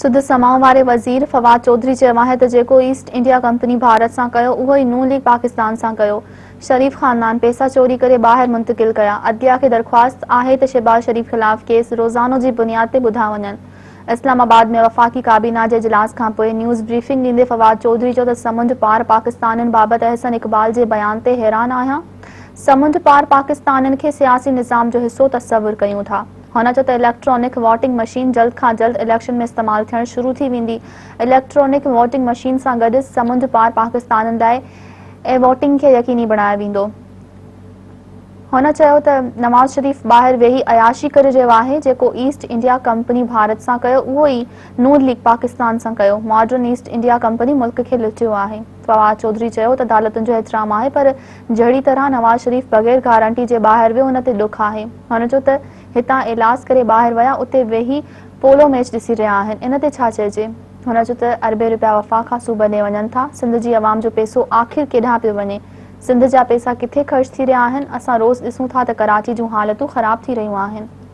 سڌ سماء واري وزير فواد چوڌري چيو آهي ته جيڪو ايسٽ انڊيا ڪمپني ڀارت سان ڪيو اهو ئي نون ليگ پاڪستان سان ڪيو، شريف خاندان پئسا چوري ڪري ٻاهر منتقل ڪيا، عدليه کي درخواست آهي ته شهباز شريف خلاف ڪيس روزانو جي بنياد تي ٻڌا وڃن. اسلام آباد ۾ وفاقي ڪابينا جي اجلاس کانپوء نيوز بريفنگ ڏيندي فواد چوڌري چيو ته سمنڊ پار پاڪستانين بابت احسن اقبال جي بيان تي حيران آهيان، سمنڊ پار پاڪستانين کي سياسي نظام جو حصو تصور ڪيون ٿا. هن چيو ته اليڪٽرانڪ ووٽنگ مشين جلد کان جلد اليڪشن ۾ استعمال ٿيڻ شروع ٿي ويندي، اليڪٽرانڪ ووٽنگ مشين سان گڏ سمنڊ پار پاڪستانين لاء اي ووٽنگ کي يقيني بڻايو ويندو. هن چيو ته نواز شريف ٻاهر ويهي عياشي ڪري رهيو آهي، جيڪو ايسٽ انڊيا ڪمپني ڀارت سان ڪيو اهو ئي نون ليگ پاڪستان سان ڪيو، ماڊرن ايسٽ انڊيا ڪمپني ملڪ کي لٽيو آهي. فواد چوڌري چيو ته عدالتن جو احترام آهي پر جهڙي طرح نواز شريف بغير گارنٽي جي ٻاهر ويو ان تي ڏک آهي. هن چيو ته هتان ايلاز ڪري ٻاهر ويا اتي ويهي پولو ميچ ڏسي رهيا آهن ان تي ڇا چئجي؟ هن چيو ته اربين رپيا وفاق کان صوبن ڏي وڃن ٿا، سنڌ جي عوام جو پئسو آخر ڪيڏانهن پيو وڃي؟ سنڌ جا پئسا ڪٿي خرچ ٿي رهيا آهن؟ اسان روز ڏسون ٿا ته ڪراچي جون حالتون خراب ٿي رهيون آهن.